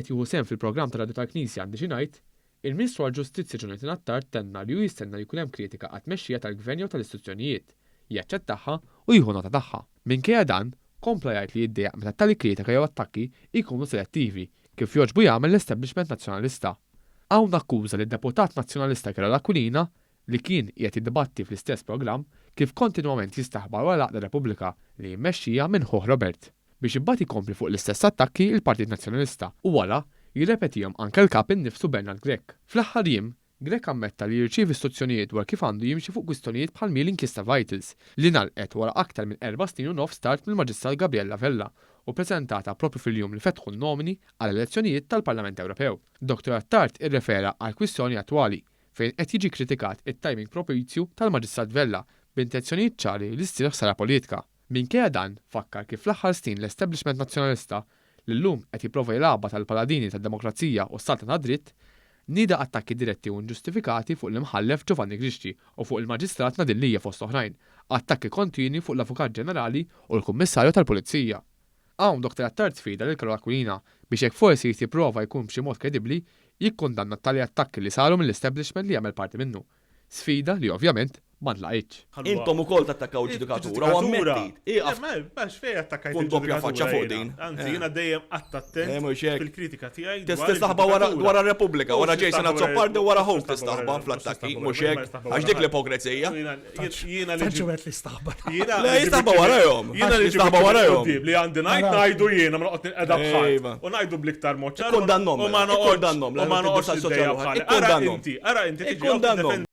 qiegħed jieħu sehem fil-programm tar-Radju tal-Knisja Għandi Xi Ngħid, il-Ministru għall-Ġustizzja Jonathan Attard tenna li hu jistenna li jkun hemm kritika għat-tmexxija tal-Gvern jew tal-istituzzjonijiet, jaċċettaha u jieħu nota tagħha. Minkejja dan, kompla jgħid li jiddejjaq meta tali kritika jew attakki jkunu selettivi, kif jogħġbu jagħmel l-establishment Nazzjonalista. Hawn akkuża lid-Deputat Nazzjonalista Karol Aquilina li kien qiegħed jiddibatti fl-istess programm, kif kontinwament jistaħba wara l-għaqda Repubblika li hi mmexxija minn ħuh Robert. Biex imbagħad ikompli fuq l-istess attakki l-Partit Nazzjonalista u wara jirrepetihom anke l-Kap innifsu Bernard Grech. Fl-aħħar jiem, Grech ammetta li jirċievi istruzzjonijiet dwar kif għandu jimxi fuq kwistjonijiet bħal mhi l-inkjesta Vitals li ngħalqet wara aktar minn erba' snin u nofs tard mill-Maġistrat Gabriella Vella u ppreżentata proprju fil-jum li fetħu n-nomini għall-elezzjonijiet tal-Parlament Ewropew. Dottor Attard irrefera għall-kwistjoni attwali fejn qed jiġi kkritikat it-timing propizju tal-Maġistrat Vella b'intenzjonijiet ċari li ssir ħsara politika. Minkejja dan, fakkar kif fl-aħħar snin l-establishment Nazzjonalista, li llum qed jipprova jilgħabha tal-paladini tad-demokrazija u s-saltna tad-dritt, nieda attakki diretti u inġustifikati fuq l-Imħallef Giovanni Grixti u fuq il-Maġistrat Nadine Lia fost oħrajn, attakki kontinwi fuq l-Avukat Ġenerali u l-Kummissarju tal-Pulizija. Hawn Dr Attard sfida lil Karol Aquilina biex jekk forsi jrid jipprova jkun b'xi mod kredibbli, jikkundanna t-tali attakki li saru mill-establishment li jagħmel parti minnu. Sfida li ovvjament ma ntlaqgħitx. Intom ukoll tattakkaw il-ġudikatura u ammettit. Ieqaf. Kun doppja faċċa fuq din. Anzi, jiena dejjem qatt attent fil-kritika tiegħi. Tistaħba wara Repubblika, wara Jason Azzopardi u wara Hope tistaħba fl-attakki, mhux hekk? Għax dik l-ipokrezija. Jiena li ġiet li staħba. Jiena Le jistaħba warajhom. Jiena li jistaħba warajhom. Li għandi ngħid ngħidu jiena ma noqgħod ninqeda bħal. U ngħidu bl-iktar mod ċar. Ikkundannhom. U ma noqgħodx. Ikkundannhom. U ma noqgħodx niddejjaq bħal. Ara inti, ara inti tiġi.